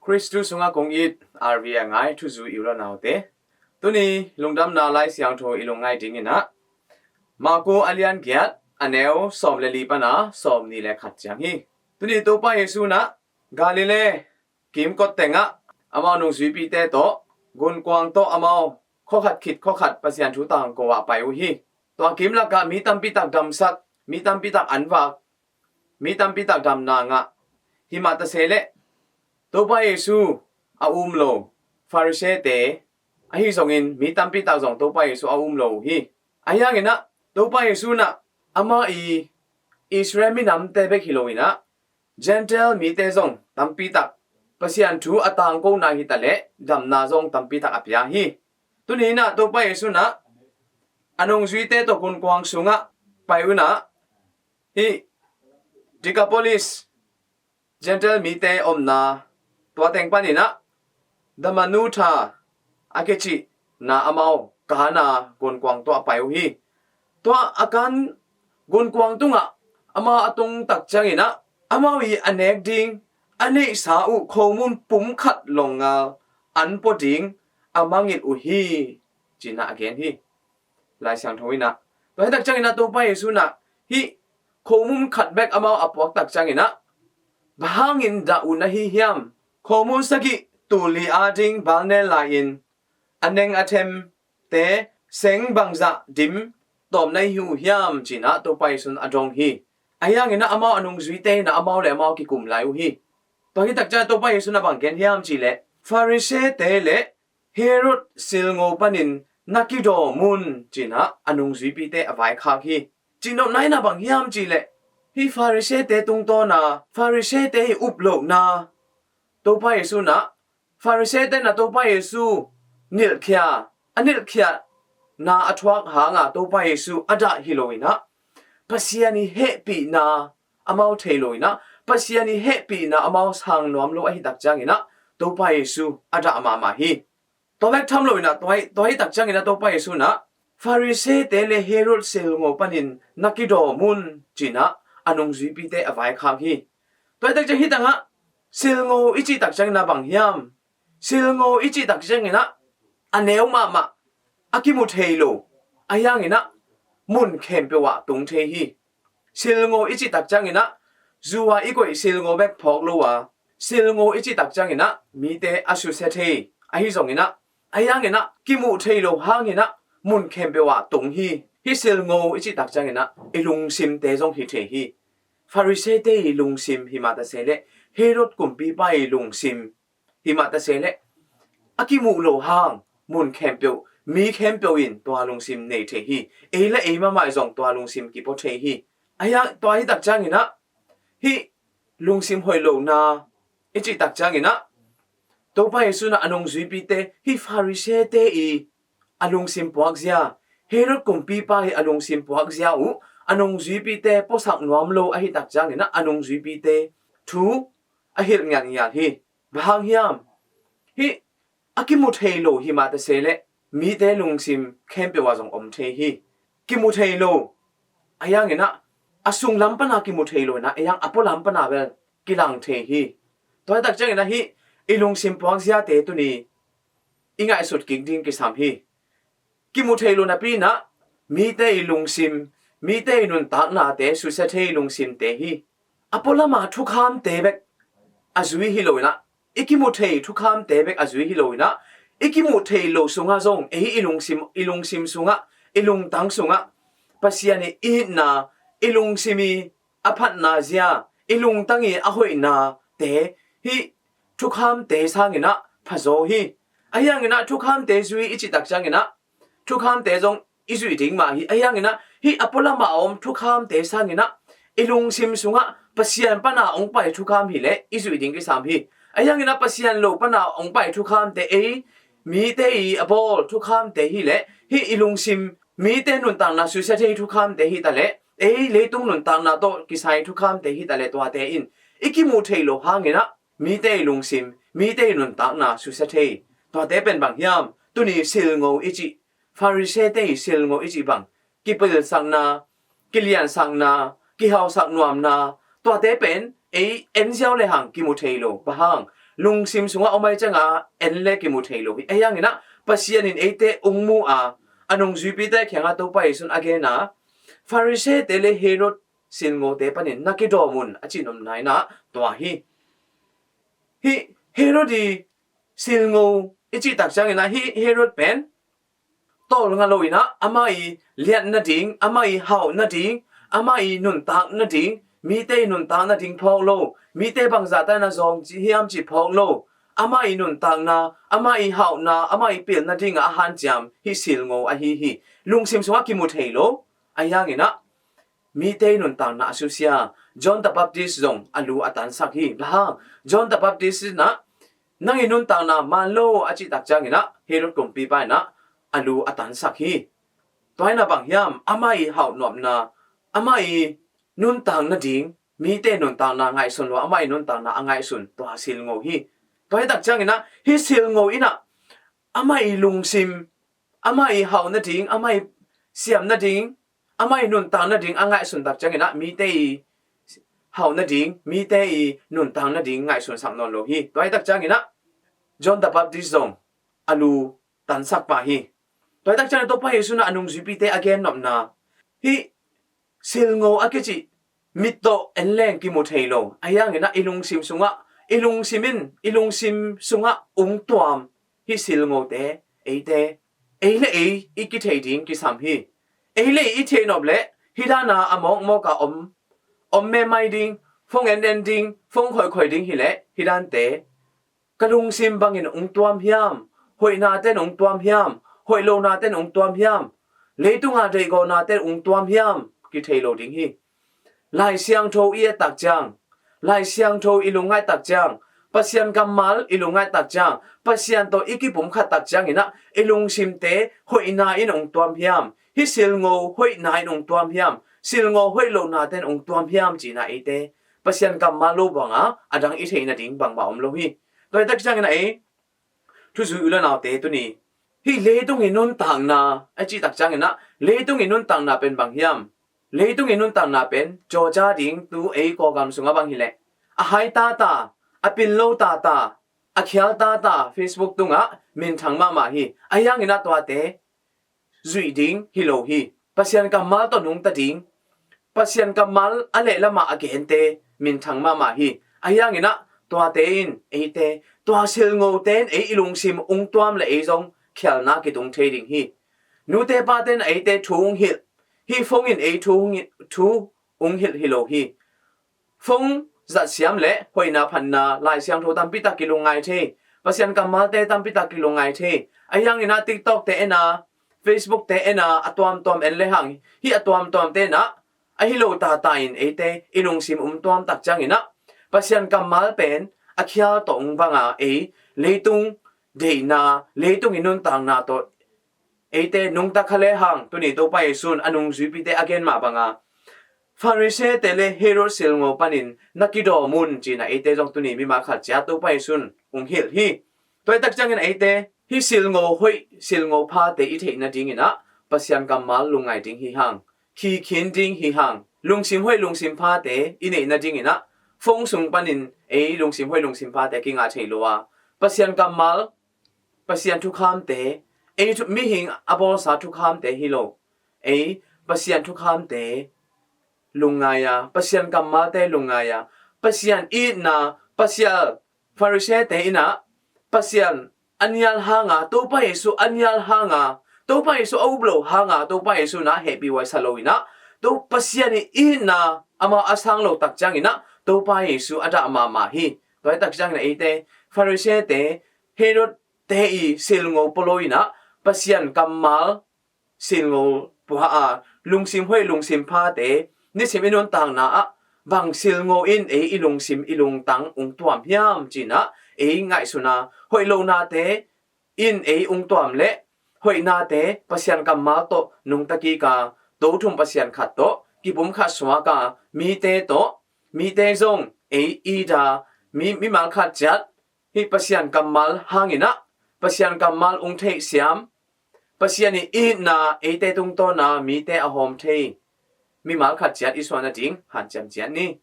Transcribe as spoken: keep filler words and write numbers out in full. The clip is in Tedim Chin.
Khristu sungah kong it R V A ngai thuzui i u le naute, tuni lungdamna Lai Siangtho i lungngaih dingin ah Marku a lian giat, a neu sawm le li pana sawm nih le khat ciang hi. Tuni Topa Jesu in ah Galilee kimkot tengah amau nungzuipite tawh, gunkuang tawh amau khuakhat khit khuakhat Pasian thu tangko ah pai uh hi. Tua kim lakah mi tampi tak damsak, mi tampi tak an vak, mi tampi tak damna ngah. Himah ta se leh Topa Jesu a um lo Farisee-te ahi zongin mi tampi tak zong Topa Jesu a um lo uh hi. Ahi hangin ah Topa Jesu in ah amah i Israel minamte bek hi loin ah Gentile mite zong tampi tak Pasian thu a tangkona hi ta leh damna zong tampi tak a pia hi. Tuni in ah Topa Jesu in ah a nungzuite tawh gunkuang sungah pai un ah, hih Decapolis, Gentile mite omna, tua teng panin ah Dalmanutha a kicihna amau Kana gunkuang tawh a pai uh hi. Tua a kan gunkuang tungah amau a tung tak ciangin ah amau i a nek ding a neihsa uh khomun pum khat longal an pua ding a mangngilh uh hi, ci-in ah a gen hi. Lai Siangtho in ah, tua hi tak ciangin ah Topa Jesu in ah hih khomun khat bek amau a puak tak ciangin ah, bang hangin dah uh na hi hiam? Khomun sagih tul li ading balnel lai-in a neng a themte seng bangzah dim tawm na hi uh hiam, ci-in ah Topa Jesu in a dong hi. Ahi hangin ah amau a nungzuite in ah amau le amau kikum lai uh hi. Tua hi tak ciangin ah Topa Jesu in ah bang gen hiam cih leh, Farisee-te le Herod silngo panin na kidawm un, ci-in ah a nungzuipite a vaikhak hi. Cihnopna in ah bang hiam cih leh, hih Farisee-te tungtawna, Farisee-te i uplohna, Topa Jesu in ah, Farisee-te in ah Topa Jesu nilhkhia, a nilhkhiatna a thuak hanga Topa Jesu a dah hi loin ah, Pasian i hehpihna amau thei loin ah, Pasian i hehpihna amau sang nuam lo ahi tak ciangin ah Topa Jesu a dah mahmah hi. Tua bek tham loin ah, tua hi, tua hi tak ciangin ah Topa Jesu in ah Farisee-te le Herod silngo panin na kidawm un, ci-in ah a nungzuipite a vaikhak hi. Tua hi tak ciang hih tangah silngo i cih tak ciangin ah bang hiam? Silngo i cih tak ciangin ah a neu mahmah, a kimu thei lo, ahi hangin ah mun khempeuh ah tung thei hi. Silngo i cih tak ciangin ah, zu-a i koih silngo bek phawk lo a, silngo i cih tak ciangin ah mite a susia thei. Ahi zongin ah, ahi hangin ah kimuh thei lo hangin ah mun khempeuh ah tung hi. Hih silngo i cih tak ciangin ah i lungsimte zong hi thei hi. Farisee-te i lungsim, himah ta se leh Herod kumpipa i lungsim, himah ta se leh a kimuh lo hang mun khempeuh, mi khempeuh in tua lungsim nei thei hi. Ei le ei mahmah zong tua lungsim kipua thei hi. Ahi hang, tua hi tak ciangin ah, hih lungsim hoih lohna i cih tak ciangin ah, Topa Jesu in ah a nungzuipite, hih Farisee-te i a lungsim puakzia, Herod kumpipa i a lungsim puakzia uh a nungzuipite puasak nuam lo ahi tak ciangin ah a nungzuipite thu a hilh ngialngial hi. Bang hang hiam? Hih a kimu thei lo, himah ta se leh mite lungsim khempeuh ah zong om thei hi. Kimu thei lo, ahi hangin ah a sunglam pana kimu thei lo in ah, ahi hang a pualam pana bel kilang thei hi. Tua hi tak ciangin ah hih i lungsim puakziate tuni i ngaihsut kik ding kisam hi. Kimu thei lo napi in ah mite i lungsim, mite i nuntaknate susia thei lungsimte hi. A pualama thukhamte bek a zui hi loin ah, i kimu thei thukhamte bek a zui hi loin ah, i kimu thei lo sungah zong ei i lungsim, i lungsim sungah, i lungtang sungah Pasian i itna, i lungsim i a phatna zia, i lungtang i a hoihnate, hih thukhamte sangin ah phazaw hi. Ahi hangin ah thukhamte zui i cih tak ciangin ah, thukhamte zong i zuih ding mah hi. Ahi hangin ah hih a pualama a om thukhamte sangin ah i lungsim sungah Pasian pana hong pai thukham hi leh i zuih ding kisam hi. Ahi hangin ah Pasian lo pana hong pai thukhamte, ei mite i a bawl thukhamte hi leh, hih i lungsim, mite nuntakna susia thei thukhamte hi ta leh, ei leitung nuntakna tawh kisai thukhamte hi ta leh, tuate in i kimu thei lo hangin ah mite i lungsim, mite i nuntakna susia thei. Tuate pen bang hiam? Tuni silngo i cih, Farisee-te i silngo i cih bang, kipilsakna, kiliansakna, kihausak nuamna, tuate pen ei en ziau le hang kimu thei lo. Bang hang? lungsim sungah om ahih ciangin en le kimu thei lo hi. Ahi hangin ah Pasian in eite ong mu a, a nungzuipite kiangah Topa Jesuh in a gen a, Farisee-te le Herod silngote panin na kidawm un a cih nopna in ah tua hi. Hih Herod i silngo i cih tak ciangin ah hih Herod pen tawlnga lo in ah amah i liat nading, amah i hauh nading, amah i nuntak nading, mite i nuntak nading phawk lo, mite bangzah ta in ah zawng hiam cih phawk lo, amah i nuntakna, amah i hauhna, amah i pilna dingah a hanciam hih silngo ahi hi. Lungsim sungah kimu thei lo. Ahi hangin ah mite i nuntakna a susia. John the Baptist zong a lu a tansak hi. Bang hang? John the Baptist in ah nang i nuntakna man lo a cih tak ciangin ah Herod kumpipa in ah a lu a tansak hi. Tua in ah bang hiam? Amah i hauh nopna, amah i nuntak nading, mite nuntakna ngaihsun lo, amah i nuntakna a ngaihsun, tua silngo hi. Tua hi tak ciangin ah hih silngo in ah amah i lungsim, amah i hauh nading, amah i siam nading, amah i nuntak nading a ngaihsun tak ciangin ah mite i hauh nading, mite i nuntak nading ngaihsunsak nawn lo hi. Tua hi tak ciangin ah John the Baptist zong a lu tansak pah hi. Tua hi tak ciangin ah Topa Jesuh in ah a nungzuipite a gen nopna, hih silngo a kicih mit tawh en leng kimu thei lo. Ahi hangin ah i lungsim sungah, i lungsim in, i lungsim sungah ong tuam hih silngote, eite, ei le ei i kithei ding kisam hi. Ei le ei i theih nop leh hih dan a a mawkmawk a om, om mehmai ding, phone en en ding, phone khoikhoi ding hi leh hih dante ka lungsim bangin ong tuam hiam, hoihna ten ong tuam hiam, hoih lona ten ong tuam hiam, leitunga deihgawhna ten ong tuam hiam, kithei lo ding hi. Lai Siangtho i et tak ciang, Lai Siangtho i lungngaih tak ciang, Pasian kammal i lungngaih tak ciang, Pasian tawh i kipumkhat tak ciangin ah i lungsimte hoihna in ong tuam hiam, hih silngo hoihna in ong tuam hiam, silngo hoih lona ten ong tuam hiam cih in ah eite Pasian kammal lo bangin a dang i theih nading bangmah om lo hi. Tua hi tak ciangin ah ei thuzui u le naute tuni, hih leitung i nuntakna a cih tak ciangin ah leitung i nuntakna pen bang hiam? Leitung i nuntakna pen cawca ding, tu ei Kawlgam sungah bang hi leh a hai tata, a pin lo tata, a khial tata, Facebook tungah minthang mahmah hi. Ahi hangin ah tuate zuih ding hi lo hi. Pasian kammal tawh nungta ding, Pasian kammal a lehlamah a gente minthang mahmah hi. Ahi hangin ah tuate in eite, tua silngote in ei i lungsim ong tuam leh ei zong khialna kitung thei ding hi. Nute pate in eite thu ong hilh, hih phone in ei thu ong hilh, thu ong hilh hi lo hi. Phone zat siam leh hoihna phatna Lai Siangtho tampi tak kilungngai thei, Pasian kammalte tampi tak kilungngai thei. Ahi hangin ah TikTok te en a, Facebook te en a, a tuamtuam en le hang, hih a tuamtuamte in ah ahi lo tata in eite i lungsim ong tuam tak ciangin ah Pasian kammal pen a khial tawh ong vang a, ei leitung deihna, leitung i nuntakna tawh eite nungta kha le hang, tuni Topa Jesuh in a nungzuipite a gen mah bangin Farisee-te le Herod silngo panin na kidawm un ci-in ah eite zong tuni mimal khat ciat Topa Jesuh in ong hilh hi. Tua hi tak ciangin eite hih silngo hoih, silngo phate i theih nadingin ah Pasian kammal lungngai ding hi hang, khikhin ding hi hang, lungsim hoih lungsim phate i neih nadingin ah phone sung panin ei lungsim hoih lungsim phate kingah thei lo a, Pasian kammal, Pasian thukhamte, ei thu, mihing a bawlsa thukhamte hi lo, ei Pasian thukhamte lungngai a, Pasian kammalte lungngai a, Pasian itna, Pasian, Farisee-te in ah Pasian a nial hang a, Topa Jesuh a nial hang a, Topa Jesuh a up loh hang a, Topa Jesuh in ah hehpihhuai sa lo in ah, to Pasian i itna amau a sang lo tak ciangin ah Topa Jesuh a dah mahmah hi. Tua hi tak ciangin ah eite Farisee-te, Herod te i silngo pua lo in ah Pasian kammal silngo pua a, lungsim hoih lungsim phate nisim i nuntakna ah bang silngo in ei i lungsim i lungtang ong tuam hiam ci-in ah ei ngaihsun a, hoih lonate in ei ong tuam leh hoihnate Pasian kammal tawh nungta kik a, to thum Pasian khat tawh kipumkhat suak a, mite tawh, mite zong ei it a, mi, mimal khat ciat hih Pasian kammal hangin ah Pasian kammal ong theihsiam, Pasian i itna eite tungtawn a mite a hawm thei mimal khat ciat i suah nading hanciam ciat ni.